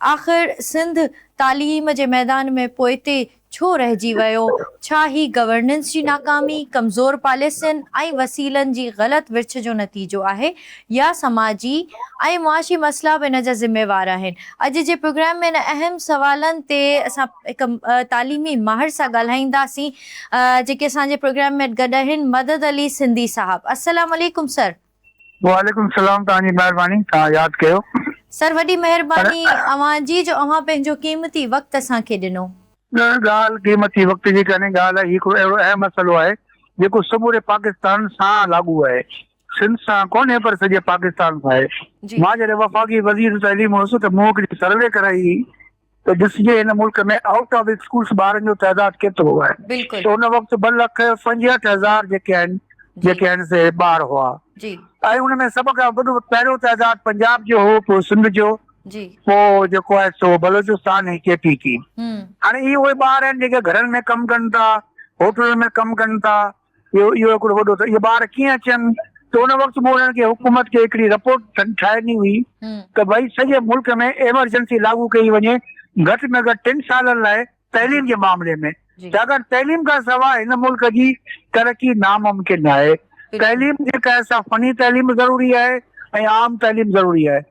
آخر سنڌ تعليم جي ميدان ۾ پوئتي ڇو رهجي ويو؟ ڇا هي گورننس جي ناڪامي، ڪمزور پاليسين ۽ وسيلن جي غلط ورڇ جو نتيجو آهي يا سماجي ۽ معاشي مسئلا به ان جا ذميوار آهن؟ اڄ جي پروگرام ۾ ان اهم سوالن تي اسان هڪ تعليمي ماهر سان ڳالهائينداسين جيڪي اسان جي پروگرام ۾ گڏ آهن مدد علي سنڌي صاحب. السلام عليڪم سر. وعليڪم السلام توهان جي مهرباني توهان ياد ڪيو. سر وڏي مهرباني اوهان جي جو اوهان پنهنجو قيمتي وقت اسان کي ڏنو. نه ڳالهه قيمتي وقت جي ڪانهي ڳالهه هي هڪڙو اهڙو اهم مسئلو آهي جيڪو سموري پاڪستان سان لاڳو آهي سنڌ سان ڪونهي پر سڄي پاڪستان سان آهي مان جڏهن وفاقي وزير تعليم هوس ته مون هڪڙي سروي ڪرائي هئي ته ڏسجي هن ملڪ ۾ آئوٽ آف اسڪولس ٻارن جو تعداد ڪيترو آهي ته ان وقت 2,65,000 جيڪي آهن جيڪي آهن سي ٻار هئا ۽ ان ۾ سڀ کان وڏو پهريون تعداد پنجاب جو هو پوء سنڌ جو پوء جيڪو آهي سو بلوچستان ۽ ڪي پي ڪي. هاڻي اهي اهي ٻار آهن جيڪي گهرن ۾ ڪم ڪن ٿا هوٽلن ۾ ڪم ڪن ٿا اهو اهو هڪڙو وڏو ته اهي ٻار ڪيئن اچن ته ان وقت مون انهن کي حڪومت کي هڪڙي رپورٽ ٺاهي ڏني هئي ته ڀئي سڄي ملڪ ۾ ايمرجنسي لاڳو ڪئي وڃي گهٽ ۾ گهٽ ٽن سالن لاء تعليم جي معاملي ۾ ڇاڪاڻ تعليم کان سواء هن ملڪ جي ترقي ناممڪن آهي تعليم جيڪا آهي سا فني تعليم ضروري آهي ۽ عام تعليم ضروري آهي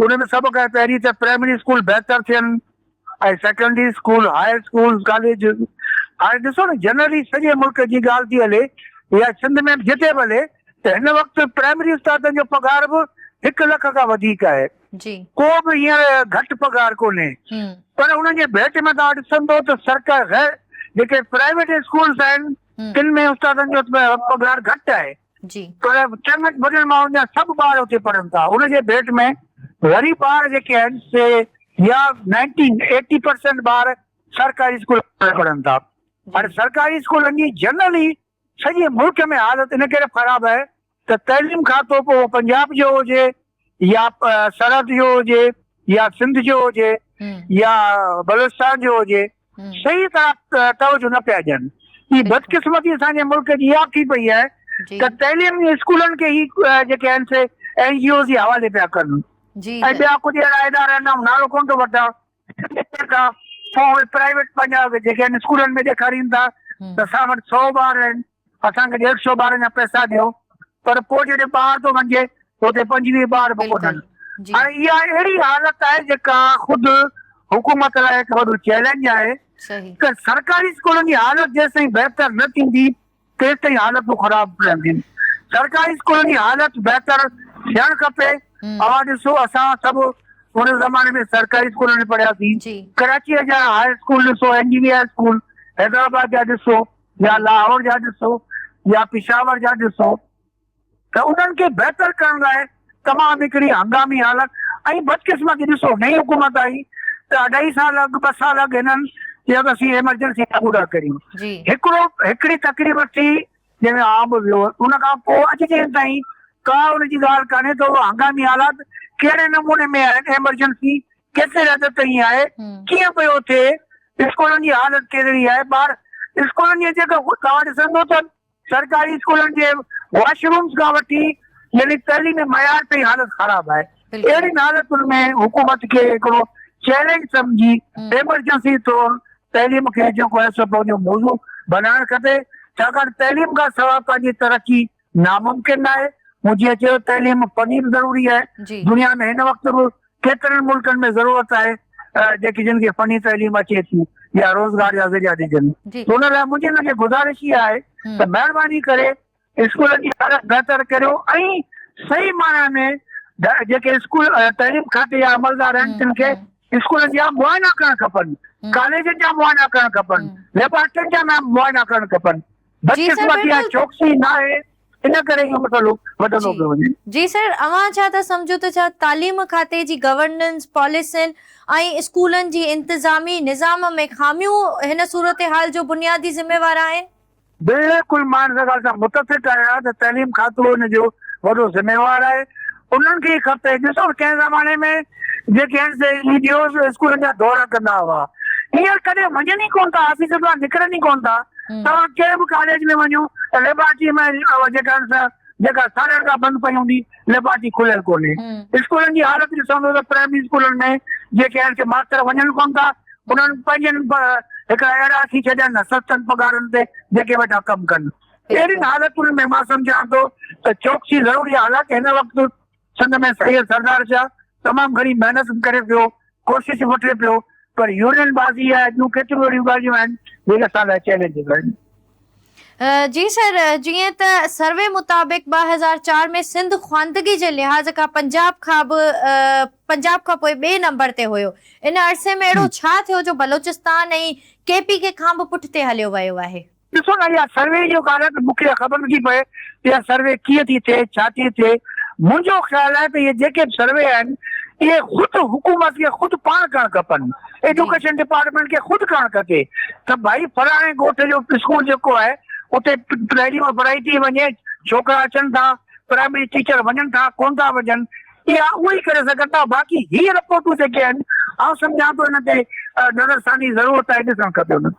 ان ۾ سڀ کان پهرين ته پرائمري اسڪول بهتر ٿين ۽ secondary school, high school, college, هاڻي ڏسو نه جنرلي سڄي ملڪ جي ڳالهه ٿي هلي يا سنڌ ۾ به جتي به هلي ته هن وقت پرائمري استادن جو پگهار به هڪ لک کان وڌيڪ آهي. ڪو به هينئر گهٽ پگهار ڪونهي پر ان جي ڀيٽ ۾ توهان ڏسندو ته سرڪار غير جيڪي پرائيويٽ اسڪولس آهن تن ۾ استادن جو پگهار گهٽ آهي. پر چڱن وڏن ماڻهن جا سڀ ٻار اتي پڙهن ٿا ان جي ڀيٽ ۾ غريب ٻار جيڪي آهن سي يا نائنٽي ايٽي پرسنٽ ٻار سرڪاري اسڪول ۾ پڙهن ٿا. هاڻي سرڪاري اسڪولن جي جنرلي سڄي ملڪ ۾ حالت ان ڪري خراب آهي ته تعليم کاتو پوء اهو پنجاب جو هجي يا سرحد جو هجي يا سنڌ جو هجي يا بلوچستان جو هجي صحيح طرح توجه نه پيا ڏين. هي بدقسمتي اسان جي ملڪ جي اها ٿي پئي آهي ته تعليم اسڪولن کي هي جيڪي آهن سي اين جي اوز جي حوالي پيا ڪن ۽ ٻيا ڪجهه اهڙا ادارا آهن آئون نالو ڪونه ٿو وٺان ٿا پوء اهي پرائيويٽ پنهنجا جيڪي آهن اسڪولن ۾ ڏيکارين ٿا ته اسان وٽ سو ٻار آهن اسان کي ڏيڍ سو ٻارن جا پئسا ڏيو پر پوء جڏهن ٻاهر ٿو وڃجي ته اتي 25 ٻار به ڪونهن. هاڻي اها اهڙي حالت آهي جيڪا خود حڪومت لاء هڪ وڏو چئلينج آهي ته سرڪاري اسڪولن جي حالت جيستائين بهتر نه ٿيندي تيستائين حالتون خراب رهنديون. سرڪاري اسڪولن جي حالت بهتر ٿيڻ کپي. اوهان ڏسو اسان سڀ ان زماني ۾ سرڪاري اسڪولن ۾ پڙهياسين. ڪراچيء جا هاء اسڪول ڏسو، N G V high school, Hyderabad جا ڏسو. يا لاهور جا ڏسو يا پشاور جا ڏسو ته انهن کي بهتر ڪرڻ لاء تمام هڪڙي هنگامي حالت ۽ بدقسمتي ڏسو نئين حڪومت آئي ته اڍائي سال اڳ ٻه سال اڳ هنن چيو ته اسين ايمرجنسي لاڳو ٿا ڪريون هڪڙو هڪڙي تقريب ٿي جنهن ۾ عام به ويو ان کان پوء اڄ ڏينهن تائين ڪا ان جي ڳالهه ڪانهي ته اهو هنگامي حالات ڪهڙي نموني ۾ آهن ايمرجنسي ڪيتري حد تائين آهي، ڪيئن پيو ٿئي، اسڪولن جي حالت ڪهڙي آهي، ٻار اسڪولن جي جيڪا توهان ڏسندو ته سرڪاري اسڪولن جي واش رومز کان وٺي يعني تعليمي معيار تائين حالت خراب آهي. اهڙين حالتن ۾ حڪومت کي هڪڙو چئلينج سمجهي ايمرجنسي طور تعليم کي جيڪو آهي سو پنهنجو موضوع بنائڻ کپي، ڇاڪاڻ تعليم کان سواء پنهنجي ترقي ناممڪن ناهي. مون جيئن چيو تعليم فني به ضروري آهي. دنيا ۾ هن وقت به ڪيترن ملڪن ۾ ضرورت آهي جيڪي جن کي فني تعليم اچي ٿي يا روزگار جا ذريعا ڏجن. ان لاء منهنجي هن کي گذارش اها آهي ته مهرباني ڪري اسڪولن جي حالت بهتر ڪريو ۽ صحيح معنيٰ ۾ جيڪي اسڪول تعليم کاتي جا عملدار آهن تن کي اسڪولن جا معائنا ڪرڻ کپن، ڪاليجن جا معائنا ڪرڻ کپن، ليبارٽرين جا معائنا ڪرڻ کپن. جي سر بدقسمتي آهي بلڪل. چوڪسي ناهي ان ڪري اهو مسئلو وڌندو جي پيو وڃي. جي سر اوهان ڇا ٿا سمجهو ته ڇا تعليم کاتي جي گورننس پاليسين ۽ اسڪولن جي انتظامي نظام ۾ خاميون هن صورتحال جو بنيادي ذميوار آهن؟ بلڪل مان ان ڳالهه سان متفق آهيان ته تعليم کاتو ان جو وڏو ذميوار آهي انهن کي ئي کپي ڏسو نه ڪنهن زماني ۾ جيڪي آهن سي اي ڊي اوز اسڪولن جا دورا ڪندا هئا هينئر ڪڏهن وڃن ئي ڪونه ٿا آفيسن مان نڪرن ئي ڪونه ٿا توهان ڪنهن به ڪاليج ۾ وڃو ته ليبارٽري ۾ جيڪا آهن سا جيڪا سالن کان بند پئي هوندي، ليبارٽري کليل ڪونهي. اسڪولن جي حالت ڏسندو ته پرائمري اسڪولن ۾ جيڪي آهن سي ماستر وڃن ڪونه ٿا، انهن پنهنجن هڪ اهڙا رکي ڇڏيا آهن سستن پگهارن تي جيڪي ويٺا ڪم ڪن. اهڙين حالتن ۾ مان سمجهان ٿو ته چوڪسي ضروري آهي، حالانڪه هن وقت سنڌ ۾ سيد سردار شاهه تمام گهڻي محنت به ڪري پيو، ڪوشش به وٺي پيو پر يونين بازي ۽ ٻيون ڪيتريون اهڙيون ڳالهيون آهن جيڪي اسان لاء چئلينجز آهن. جي سر جيئن ته سروي مطابق 2004 ۾ سنڌ خواندگي جي لحاظ کان پنجاب کان به پنجاب کان پوء ٻئي نمبر تي هيو ان عرصي ۾ اهڙو ڇا ٿيو جو بلوچستان ۽ ڪي پي ڪي کان به پٺتي هليو ويو آهي. ڏسو نه اها سروي جو ڳالهه آهي ته مون کي اها خبر نٿي پئي ته اها سروي ڪيئن ٿي ٿئي ڇا ٿي ٿئي منهنجو خيال آهي ته اهي جيڪي به سروي آهن اهي خود حڪومت کي خود پاڻ ڪرڻ کپن ايجوڪيشن ڊپارٽمينٽ کي خود ڪرڻ کپي ته ڀائي فلاڻي ڳوٺ جو اسڪول جيڪو آهي اتي تعليم پڙهائي ٿي وڃي ڇوڪرا اچن ٿا پرائمري ٽيچر وڃن ٿا ڪون ٿا وڃن اها اهي ئي ڪري سگهن ٿا باقي هي رپورٽون جيڪي آهن آئون سمجهان ٿو ان تي نظرثاني ضرورت آهي ڏسڻ کپي انهن.